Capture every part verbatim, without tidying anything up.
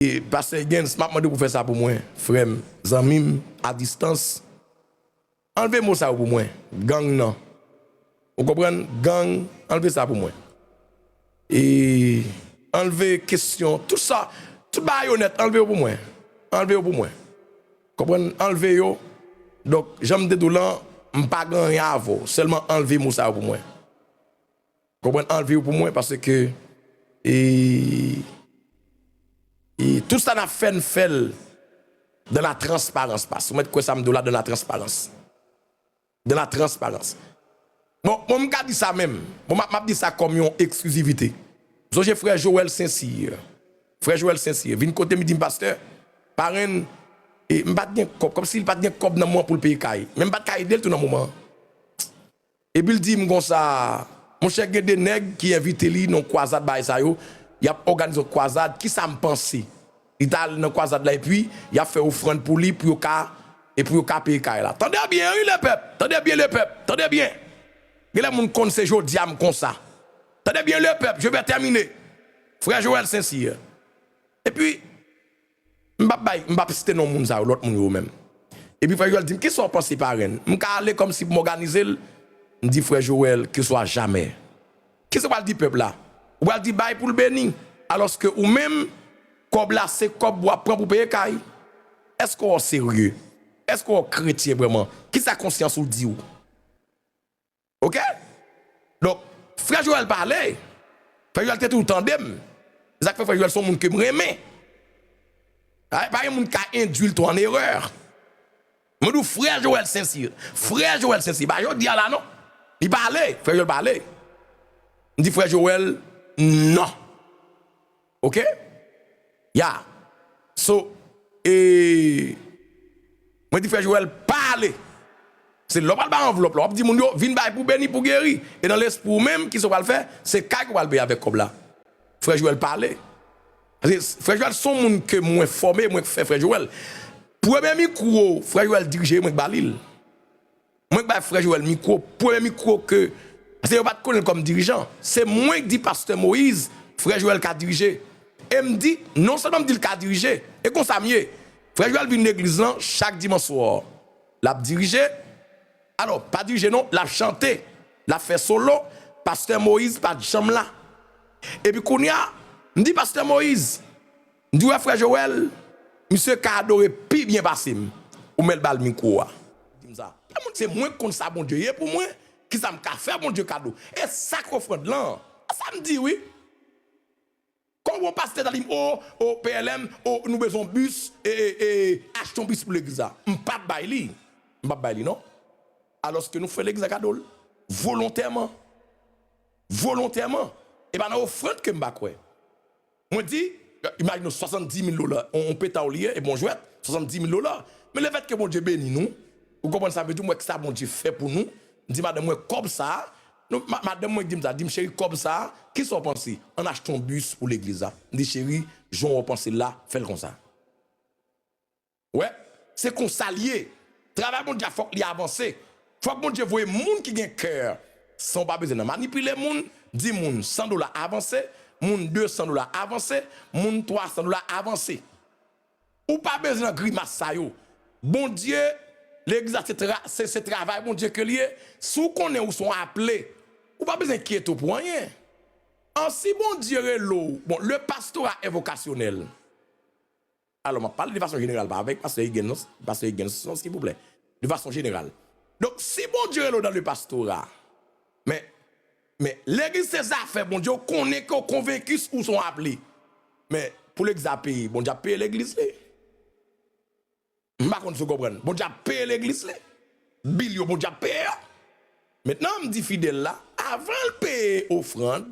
E, Pastè Higgins, m ap mande w pou fè sa pou mwen, frè m, zanmi m, a distans. Anlve mo sa yo pou mwen, gang nan. Ou konprann? Gang, anlve sa pou mwen. E anlve kesyon, tout sa, tout bagay yo nèt, anlve yo pou mwen. Anlve yo pou mwen. Konprann? Anlve yo. Donk, jan m te di w lan, m pa gen anyen avè w. Sèlman anlve mo sa yo pou mwen. Konprann? Anlve yo pou mwen, paske, e, e tout sa n ap fè, n fè l dans la transparence. Paske ou mèt kwè sa m di w la, dans la transparence. Dans la transparence. Bon, bon, m ka di sa menm. Bon, m ap, m ap di sa kòm yon eksklizivite. M sonje frè Joel Saint-Cyr. Frè Joel Saint-Cyr vin kote m, li di m, "Pastè, parenn, e, m pa t gen kòb, kòmsi li pa t gen kòb nan men l pou l peye kay. Men m pa t ka ede l tou nan moman an." Epi l di m konsa, "Monchè, gen de nèg ki envite li nan kwazad bagay sa yo, y ap òganize yon kwazad, kisa m panse?" Li t al nan kwazad la, epi y ap fè ofrann pou li, pou yo ka, e pou yo ka peye kay la. Tande byen, wi, lepèp! Tande byen, lepèp! Tande byen! Genlè moun konn se jodi a m konsa. Tande byen, lepèp, je vais terminer. Frè Joel Saint-Cyr. Epi, m p ap bay, m p ap site non moun sa yo, lòt moun yo menm. Epi frè Joel di m, "Kisa w panse, parenn? M ka ale kòmsi pou m òganize l?" M di, "Frè Joel, que soit jamais." Kisa w pral di pèp la? Ou pral di bay pou l beni, alòske ou menm, kòb la se kòb w ap pran pou peye kay? Èske w serye? Èske w kretyen vrèman? Kisa konsyans ou di w? Oke? Donk, frè Joel pale. Frè Joel te toujou tande m. Se sa k fè frè Joel se yon moun ke m renmen. Pa, pa gen moun k ka endui l tou an erè. Mwen di w, frè Joel Saint-Cyr. Frè Joel Saint-Cyr. Pa jodi a la, non. Li pale. Frè Joel pale. M di, "Frè Joel, non." Oke? Ya. So, e, mwen di frè Joel, pa ale. Se lè w pral bay anvlòp la, w ap di moun yo, "Vin bay pou beni, pou geri." E nan lespri w menm, kisa w pral fè? Se kay ke w pral peye avèk kòb la. Frè Joel pale. Paske frè Joel se yon moun ke mwen fòme, mwen k fè frè Joel. Premye mikwo, frè Joel dirije, mwen k ba li l. Mwen k bay frè Joel mikwo, premye mikwo ke, paske yo pa t konnen l kòm dirijan. Se mwen k di pastè Moïse, frè Joel ka dirije. E m di, non sèlman m di l ka dirije, e konsa m ye. Frè Joel vin legliz lan chak dimanch swa. L ap dirije. Alò, pa dirije non, l ap chante. L ap fè solo. Pastè Moïse pa t janm la. Epi kounye a, m di pastè Moïse, m di, "Ou wè frè Joel, misye ka adore pi byen pase m." Ou mèt ba l mikwo a. Di m sa. Kè moun se mwen k konn sa Bondye ye pou mwen, kisa m ka fè Bondye kado? E sa k ofrann lan. E sa m di wi. Kòman yon pastè ta di m, "O, o, P L M, o, nou bezwen yon bis, e, e, e, achte yon bis pou legliz la." M p ap bay li. M p ap bay li non. Alòske nou fè legliz la kado l. Volontèman. Volontèman. E pa nan ofrann ke m pa kwè. Mwen di, imajine w, swasanndimil dola, on, on petaw li ye, e bon jwèt, swasanndimil dola. Men lefètke Bondye beni nou, ou konprann sa m vle di w, m wè kisa Bondye fè pou nou. M di madanm mwen, "Kòb sa a," nou, ma-, madanm mwen di m sa, di m, "Cheri, kòb sa a, kisa w panse? Ann achte yon bis pou legliz la." M di, "Cheri, jan w panse l la, fè l konsa." Wè, se konsa l ye. Travay Bondye a fòk li avanse. Fòk Bondye voye moun ki gen kè. San w pa bezwen nan manipile moun, di moun san dola avanse, moun de san dola avanse, moun twa san dola avanse. Ou pa bezwen nan grimas sa yo. Bondye, legliz la se tra-, se, se travay Bondye ke l ye. Si w konnen ou se yon aple, ou pa bezwen enkyete w pou anyen. An si Bondye rele w, bon, le pastorat est vocationel. Alò, m ap pale de fason jeneral, pa avèk pastè Higgins, non, pastè Higgins, non, silvouplè. De fason jeneral. Donk, si Bondye rele w nan le pastora, men, men, legliz se zafè Bondye, w konnen ke w konvenki ou se yon aple. Men, pou legliz la peye, Bondye ap peye legliz li. M pa konn si w konprann. Bondye ap peye legliz li. Bil yo, Bondye ap peye yo. Mentnan, m di fidèl la, avan l peye ofrann,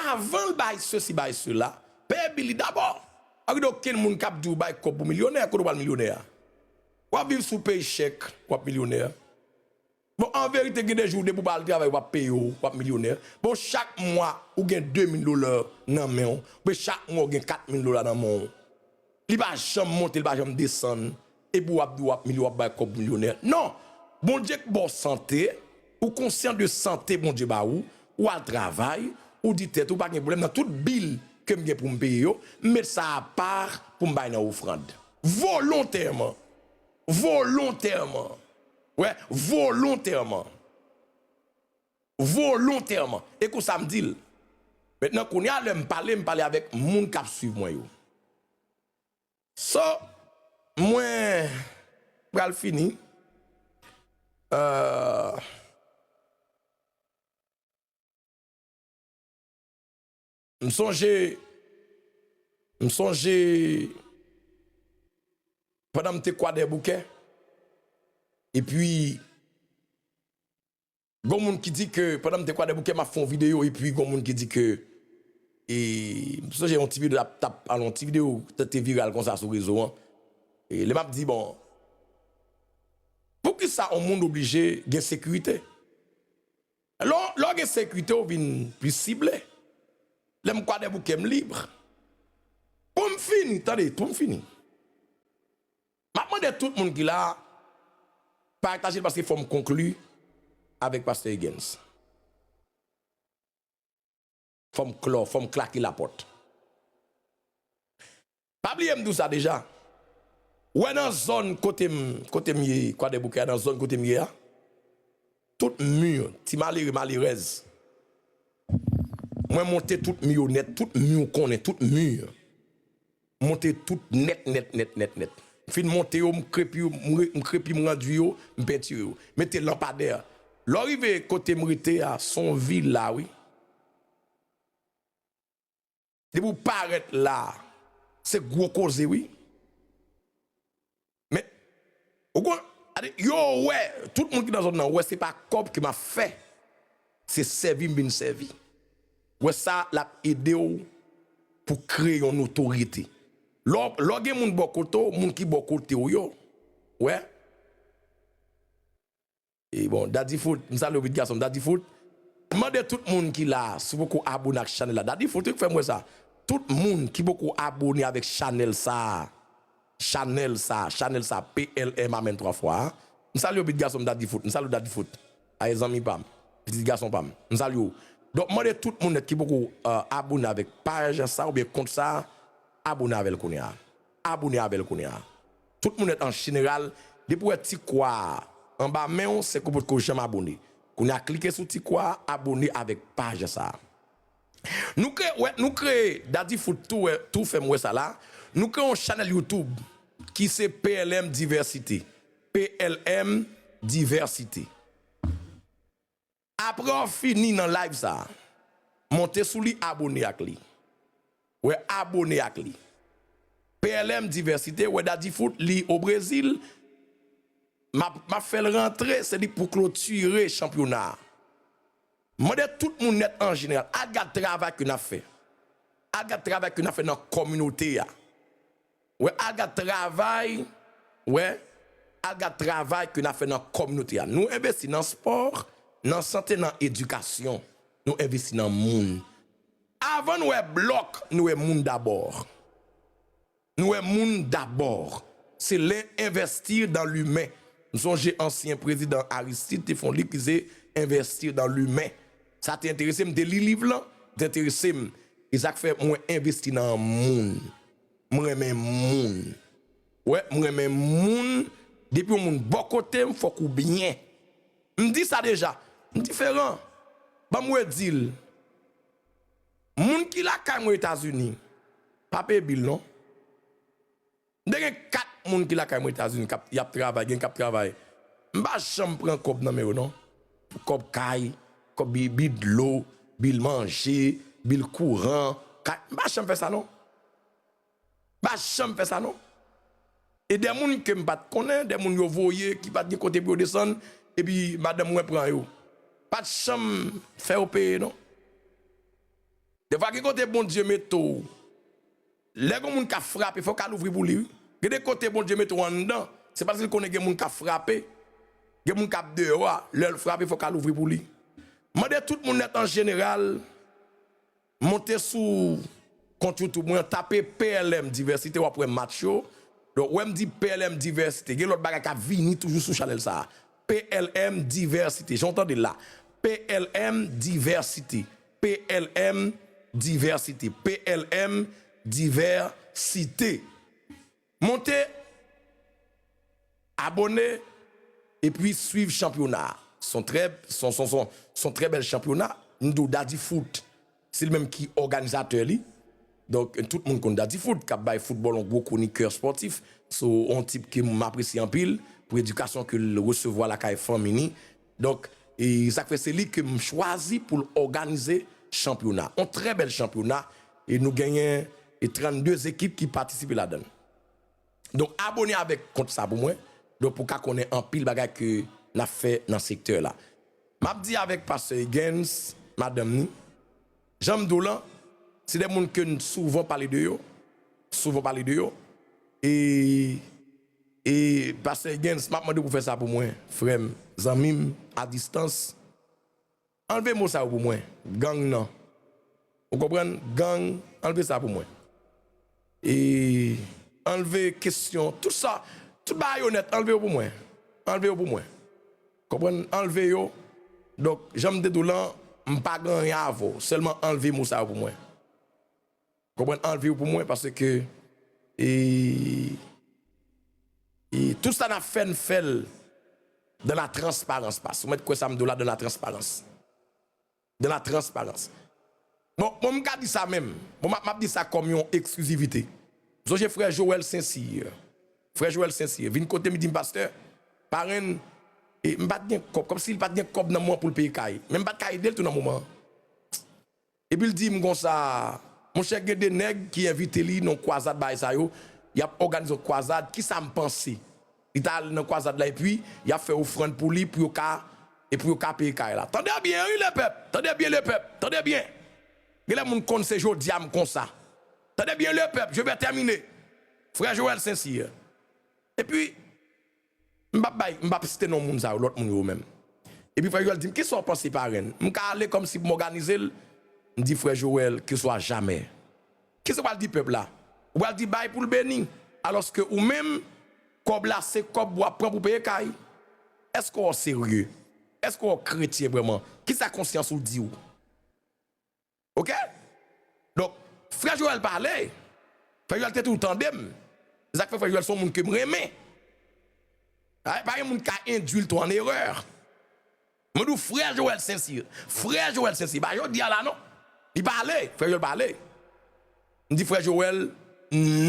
avan l bay sesi, bay sela, peye bil li dabò. Pa gen okenn moun k ap di w bay kòb pou milyonè, kote w pral milyonè a? W ap viv sou peychèk, w ap milyonè. Bon, an verite, gen de jou, depi w pa al travay, w ap peye w, w ap milyonè. Bon, chak mwa, ou gen de mil dola nan men w, oubyen chak mwa, ou gen kat mil dola nan men w. Li pa janm monte, li pa janm desann. Epi w ap di w ap milyo-, w ap bay kòb milyonè. Non! Bondye k ba w sante, ou konsyan de sante Bondye ba ou, ou al travay, ou di tèt ou pa gen pwoblèm nan tout bil ke m gen pou m peye yo, m met sa apa pou m bay nan ofrann. Volontèman. Volontèman. Wè, volontèman. Volontèman. E konsa m di l. Mentnan, kounye a, lè m pale, m pale avèk moun k ap swiv mwen yo. So, mwen pral fini. Euh, m sonje, m sonje pandan m te Kwadèboukè, epi gon moun ki di ke pandan m te Kwadèboukè, m ap fè yon videyo, epi gon moun ki di ke, e, m sonje yon ti videyo t ap, t ap, alon, ti videyo te, te viral konsa sou rezo an. E lè m ap di, bon, poukisa yon moun oblije gen sekirite? Lè w, lè w gen sekirite, w vin plis sible. Lè m Kwadèboukè, m lib. Pou m fini, tande, pou m fini. M ap mande tout moun ki la, pataje l paske fò m konkli avèk Pastè Higgins. Fò m klò, fò m klake lapòt. Pa bliye m di w sa deja. Wè nan zòn kote m, kote m ye, Kwadèboukè a, nan zòn kote m ye a, tout mi, ti malere, malerèz. Mwen monte tout mi yo nèt, tout mi w konnen, tout mi. Monte tout nèt, nèt, nèt, nèt, nèt. M fin monte yo, m krepi yo, m re-, m krepi, m randui yo, m pentire yo. Mete lanpadè. Lè w rive kote m rete a, se yon vila, wi. Depi w parèt la, se gwo koze, wi. Men, ou konn, ade, yo wè, tout moun ki nan zòn nan wè se pa kòb ke m ap fè. Se sèvi m vin sèvi. Wè sa, l ap ede w pou kreye yon notorite. Lè w, lè w gen moun bò kote w, moun ki bò kote w yo, wè. E bon, Daddy Foot, m salye w, bit gason m, Daddy Foot. Mande tout moun ki la, si w poko abone ak chanèl la. Daddy Foot wi k fè m wè sa. Tout moun ki poko abone avèk chanèl sa, chanèl sa, chanèl sa, P L M, amèn twa fwa a. M salye w, bit gason m, Daddy Foot. M salye w, Daddy Foot. Aye, zanmi pa m, pitit gason pa m, m salye w. Donk, mande tout moun nèt ki poko, euh, abone avèk paj sa oubyen kont sa, abone avè l kounye a. Abone avè l kounye a. Tout moun nèt an jeneral, depi w wè ti kwa a anba men w, se ke w potko janm abone. Kounye a, klike sou ti kwa a, abone avèk paj sa. Nou kreye, wè, nou kreye, Daddy Foot tou, wè, tou fè m wè sa la. Nou kreye yon chanèl YouTube ki se P L M Diversité. P L M Diversité. Apre w fini nan live sa, monte sou li, abone ak li. Wè, abone ak li. P L M Diversité, wè Daddy Foot, li o Brezil. M ap, m ap fè l rantre, se li k pou klotire chanpyona a. Mande tout moun nèt an jeneral, al gad travay ke n ap fè. Al gad travay ke n ap fè nan kominote a. Wè, al gad travay, wè, al gad travay ke n ap fè nan kominote a. Nou envesti nan spò, nan sante, nan edikasyon. Nou envesti nan moun. Avan n wè blòk, nou wè moun dabò. Nou wè moun dabò. Se le investir dans l'humain. M sonje ansyen prezidan Aristide te fè yon liv ki se Investir dans l'humain. Sa te enterese m, m te li liv lan, te enterese m. E sa k fè mwen envesti nan moun. M renmen moun. Wè, m renmen moun. Depi yon moun bò kote m, fòk ou byen. M di sa deja. M diferan. Ban m redi l. Moun ki lakay mwen Etazini, pa peye bil non. M te gen kat moun ki lakay mwen Etazini k ap, y ap travay, gen k ap travay. M pa janm pran kòb nan men yo non. Kòb kay, kòb bi, bi dlo, bil manje, bil kouran, kay. M pa janm fè sa non. M pa janm fè sa non. E de moun ke m pa t konnen, de moun yo voye, ki pa t gen kote pou yo desann, epi madanm mwen pran yo. Pa t janm fè yo peye non. Defwa gen kote Bondye mete w. Lè gen moun k ap frape, fòk w al ouvri pou li wi. Gen de kote Bondye mete w anndan, se paske l konnen gen moun k ap frape. Gen moun k ap deyò a, lè l frape, fòk w al ouvri pou li. Mande tout moun nèt an jeneral, monte sou kont YouTube mwen, tape P L M Diversité, w ap wè match yo. Donk, wè m di P L M Diversité, gen lòt bagay k ap vini toujou sou chanèl sa a. P L M Diversité, jan w tande l la. P L M Diversité. P L M Divèsite. P L M, divèsite. Monte, abòne, epi swiv chanpyona a. Se yon trè, se yon, se yon, se yon, se yon trè bèl chanpyona. M di w Daddy Foot, se li menm ki òganizatè li. Donk, tout moun konn Daddy Foot, k ap bay foutbòl yon gwo kwonikè espòtif. Se yon tip ke m apresye anpil pou edikasyon ke l resevwa lakay fanmi ni. Donk, e sa k fè se li ke m chwazi pou l òganize chanpyona. Yon trè bèl chanpyona, e nou genyen, e trannde ekip ki patisipe ladan l. Donk, abòne avèk kont sa pou mwen. Donk, pou w ka konnen anpil bagay ke n ap fè nan sektè la. M ap di avèk pastè Higgins, madanm ni, jan m di w lan, se de moun ke n souvan pale de yo, souvan pale de yo. E, e pastè Higgins, m ap mande w pou fè sa pou mwen, frè m, zanmi m, a distans. Anlve mo sa yo pou mwen, gang nan. Ou konprann? Gang, anlve sa pou mwen. E anlve kesyon, tout sa, tout bagay yo nèt, anlve yo pou mwen. Anlve yo pou mwen. Konprann? Anlve yo. Donk, jan m te di w lan, m pa gen anyen avè w. Sèlman anlve mo sa yo pou mwen. Konprann? Anlve yo pou mwen, paske, e, e tout sa n ap fè, n fè l dans la transparence. Pas ou mèt kwè sa m di w la, dans la transparence. Dans la transparence. Bon, bon, m ka di sa menm. Bon, m ap, m ap di sa kòm yon eksklizivite. M sonje frè Joel Saint-Cyr. Frè Joel Saint-Cyr vin kote m, li di m, pastè, parenn, e m pa t gen kòb, kòmsi li pa t gen kòb nan moman pou l peye kay. Men m pa t ka ede l tou nan moman an. Epi l di m konsa, monchè, gen de nèg ki envite li nan kwazad bagay sa yo, y ap òganize yon kwazad, kisa m panse? Li ta al nan kwazad la epi y ap fè ofrann pou li, pou yo ka, e pou yo ka peye kay la. Tande byen, wi, lepèp! Tande byen, lepèp! Tande byen! Genlè moun konn se jodi a m konsa. Tande byen, lepèp, je vais terminer. Frè Joel Saint-Cyr. Epi, m p ap bay, m p ap site non moun sa yo, lòt moun yo menm. Epi frè Joel di m, kisa w panse parenn? M ka ale kòmsi pou m òganize l? M di, frè Joel, que soit jamais. Kisa w pral di pèp la? Ou pral di bay pou l beni, alòske ou menm, kòb la se kòb w ap pran pou peye kay. Èske w serye? Èske w kretyen vrèman? Kisa konsyans ou di w? Oke? Donk, frè Joel pale. Frè Joel te toujou tande m. Se sa k fè frè Joel se yon moun ke m renmen. Pa, pa gen moun k ka endui l tou an erè. Mwen di w, frè Joel Saint-Cyr. Frè Joel Saint-Cyr. Pa jodi a la, non. Li pale. Frè Joel pale. M di, frè Joel,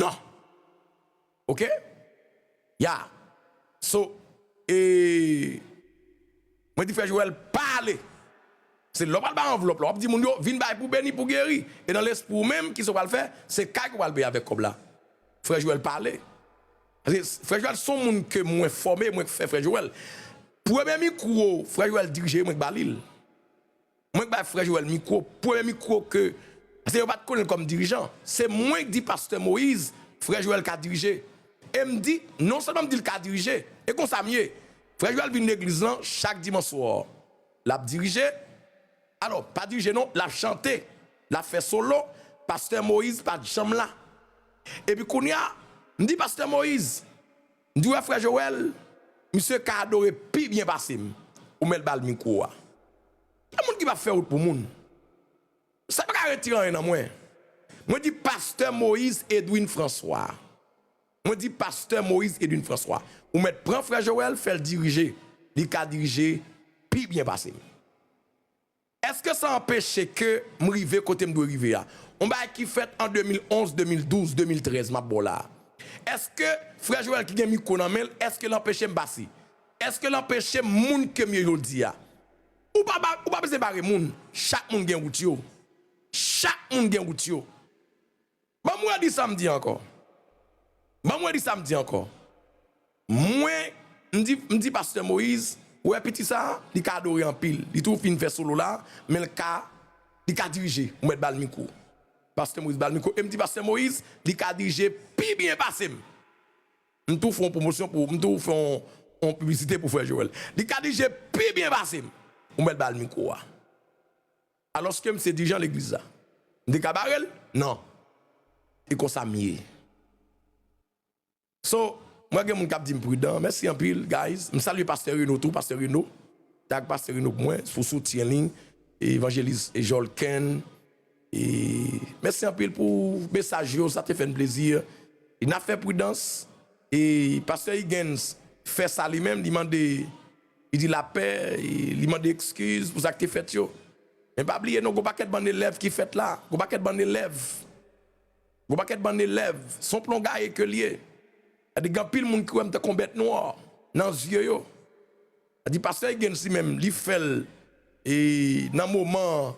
non. Oke? Ya. So, e, mwen di frè Joel, pa ale. Se lè w pral bay anvlòp la, w ap di moun yo, vin bay pou beni, pou geri. E nan lespri w menm, kisa w pral fè? Se kay ke w pral peye avèk kòb la. Frè Joel pale. Paske frè Joel se yon moun ke mwen fòme, mwen k fè frè Joel. Premye mikwo, frè Joel dirije, mwen k ba li l. Mwen k bay frè Joel mikwo, premye mikwo ke, paske yo pa t konnen l kòm dirijan. Se mwen k di pastè Moïse, frè Joel ka dirije. E m di, non sèlman m di l ka dirije, e konsa m ye. Frè Joel vin legliz lan chak dimanch swa. L ap dirije, alò, pa dirije non, l ap chante, l ap fè solo, pastè Moïse pa t janm la. Epi kounye a, m di pastè Moïse, m di, w wè frè Joel, misye ka adore pi byen pase m, ou mèt ba l mikwo a. Gen moun ki p ap fè wout pou moun. Sa pa ka retire anyen nan mwen. Mwen di pastè Moïse Edwin François. Mwen di pastè Moïse Edwin François. Ou mèt pran frè Joel, fè l dirije. Li ka dirije pi byen pase m. Èske sa anpeche ke m rive kote m dwe rive a? Yon bagay ki fèt an de mil onz, de mil douz, de mil trèz, m ap ba w la a. Èske frè Joel ki gen mikwo nan men l, èske l anpeche m pase? Èske l anpeche m moun ke m ye jodi a? Ou pa ba, ou pa bezwen bare moun. Chak moun gen wout yo. Chak moun gen wout yo. Ban m redi sa m di ankò. Ban m redi sa m di ankò. Mwen, m di, m di pastè Moïse, ou wè piti sa a, li ka adore anpil. Li tou fin fè solo la, men l ka, li ka dirije. Ou mèt ba l mikwo. Pastè Moïse ba l mikwo. E m di pastè Moïse, li ka dirije pi byen pase m. M tou fè yon pwomosyon pou, m tou fè yon, yon piblisite pou frè Joel. Li ka dirije pi byen pase m. Ou mèt ba l mikwo a. Alòske m se dirijan legliz la. M te ka bare l? Non. E konsa m ye. So, mwen gen moun k ap di m pridan. Mèsi anpil, guys. M salye pastè Reno tou, pastè Reno. Tag pastè Reno pou mwen, pou soutyen li. Evanjelis Jolken. E mèsi anpil pou mesaj yo, sa te fè n plezi. E n ap fè pridans. E pastè Higgins fè sa li menm, li mande, li di lapè, e li mande ekskiz pou sa k te fèt yo. Men pa bliye non, gon pakèt bann elèv ki fèt la, gon pakèt bann elèv. Gon pakèt bann elèv, se yon plongaye ke l ye. Sa di gen anpil moun ki wè m tankou yon bèt nwa nan zye yo. Sa di pastè Higgins li menm, li fè l, e nan moman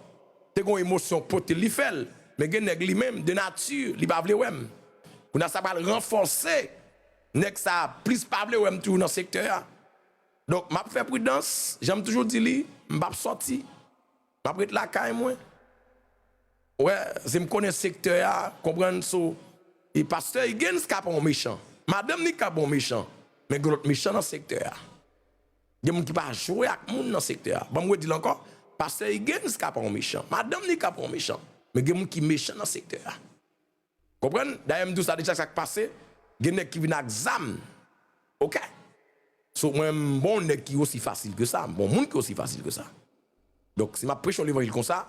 te gon emosyon k pote l, li fè l. Men gen nèg li menm, de nati, li pa vle wè m. Kounye a sa pral ranfòse nèg sa plis pa vle wè m toujou nan sektè a. Donk, m ap fè pridans, jan m toujou di li, m p ap sòti. M ap ret lakay mwen. Wè, se m konnen sektè a, konprann, so, e pastè Higgins ka pa yon mechan. Madanm li ka pa yon mechan. Men gen lòt mechan nan sektè a. Gen moun ki pa jwe ak moun nan sektè a. Ban m redi l ankò, pastè Higgins ka pa yon mechan. Madanm li ka pa yon mechan. Men gen moun ki mechan nan sektè a. Konprann? Dayè m di w sa deja, sa k pase, gen nèg ki vin ak zam. Oke? So, mwen, m bon nèg ki osi fasil ke sa, m bon moun ki osi fasil ke sa. Donk, si m ap preche yon levanjil konsa,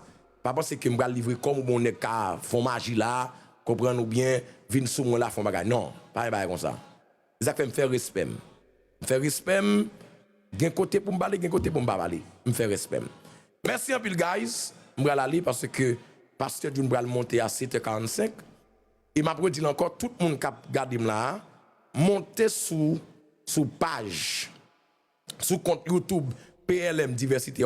pa panse ke m pral livre kò m oubyen yon nèg ka fè yon maji la, konprann, oubyen vin sou mwen la, fè yon bagay. Non, pa gen bagay konsa. Se sa k fè m fè respè m. M fè respè m, gen kote pou m pale, gen kote pou m pa pale. M fè respè m. Mèsi anpil, guys. M pral ale paske pastè June pral monte a sèt è karannsenk. E m ap redi l ankò, tout moun k ap gade m la a, monte sou, sou paj, sou kont YouTube P L M Divèsite.